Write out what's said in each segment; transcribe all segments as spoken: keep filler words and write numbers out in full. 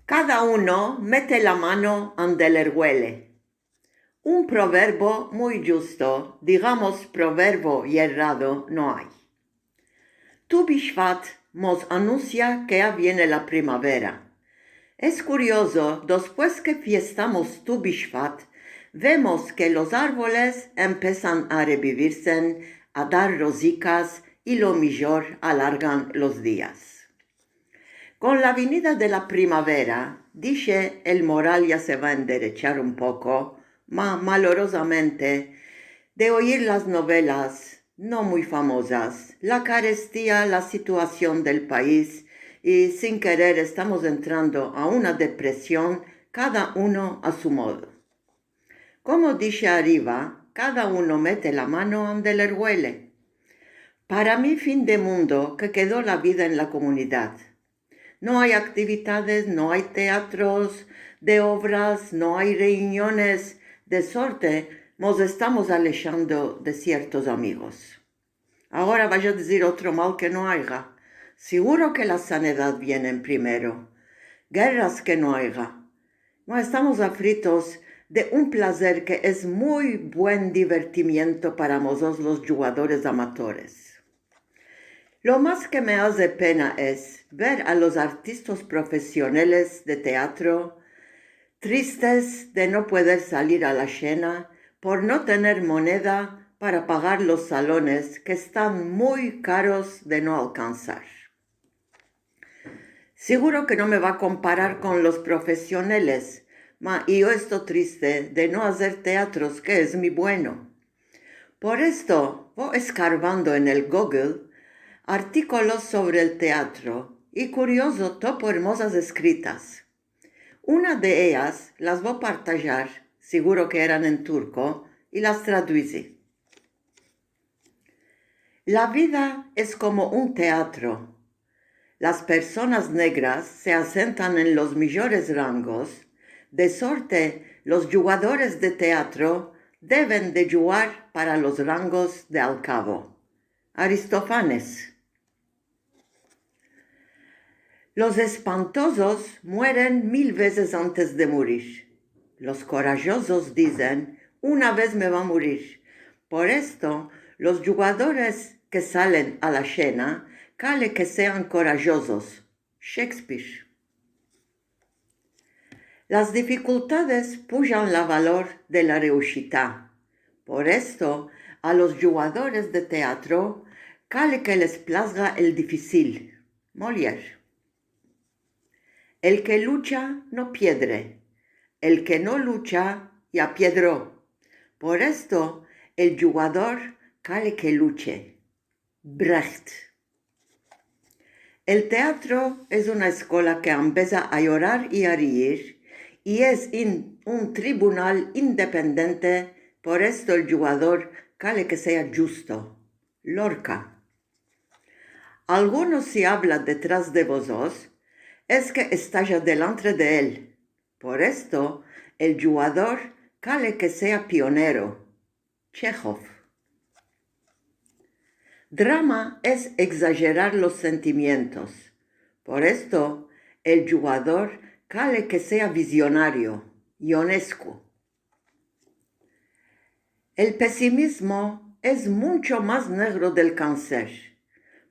Kada uno mete la mano ande el erguele. Un proverbo muy djusto, digamos, proverbo yerrado no ay. Tu Bishvat mos anunsia ke ya viene la primavera. Es kuriozo, despues ke fiestamos Tu Bishvat, vemos ke los arvoles empesan a rebivirse, a dar rozikas i lo mijor alargan los dias. Kon la vinida de la primavera, dishe, el moral ya se va a enderechar un poko, ma malorozamente, de oyir las novelas no muy famozas, la karestia, la situasion del pais, i sin kerer estamos entrando a una depresion, kada uno a su modo. Komo dishe arriva, kada uno mete la mano ande el erguele. Para mi, fin de mundo, ke kedo la vida en la komunidad. No ay aktividades, no ay teatros de ovras, no ay reuniones. De sorte, mos estamos aleshando de siertos amigos. Agora vaya a dizir otro mal ke no ayga. Siguro ke la sanedad viene en primero. Gerras ke no ayga. No estamos afritos de un plazer ke es muy buen divertimiento para mozotros los djugadores amatores. Lo mas ke me aze pena es ver a los artistas profesioneles de teatro tristes de no pueder salir a la shena por no tener moneda para pagar los salones ke estan muy karos de no alkansar. Siguro ke no me va a komparar kon los profesioneles, ma yo esto triste de no azer teatros, ke es mi bueno. Por esto, vo eskarvando en el Google artikolos sovre el teatro i kuriozo topo ermozas eskritas. Una de eyas las vo partajar, siguro ke eran en turko, i las traduzi. La vida es komo un teatro. Las personas negras se asentan en los mijores rangos, de sorte los djugadores de teatro deven de djugar para los rangos de alkavo. Aristofanes. Los espantozos mueren mil vezes antes de murir. Los korajozos dizen, una vez me va a murir. Por esto, los djugadores ke salen a la shena, kale ke sean korajozos. Shakespeare. Las difikultades pujan la valor de la reushita. Por esto, a los djugadores de teatro kale ke les plazga el difisil. Molière. El ke lucha no piedre. El ke no lucha ya piedro. Por esto, el djugador kale ke luche. Brecht. El teatro es una eskola ke ambeza a yorar i a riir, i es in-, un tribunal independente, por esto el djugador kale ke sea djusto. Lorca. Alguno si avla detras de vozotros, es ke estaja delantre de el. Por esto, el djugador kale ke sea pionero. Chekhov. Drama es egzajerar los sentimientos. Por esto, el djugador kale ke sea vizionario. Ionescu. El pesimizmo es muncho mas negro del kanser.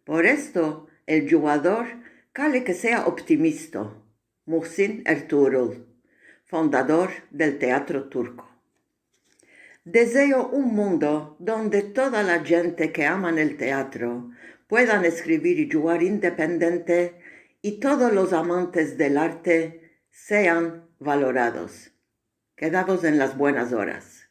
Por esto, el djugador kale ke sea optimisto. Muhsin Ertuğrul, fundador del teatro turko. Dezeo un mundo donde toda la djente ke aman el teatro puedan eskrivir i djugar independente i todos los amantes del arte sean valorados. Kedavos en las buenas oras.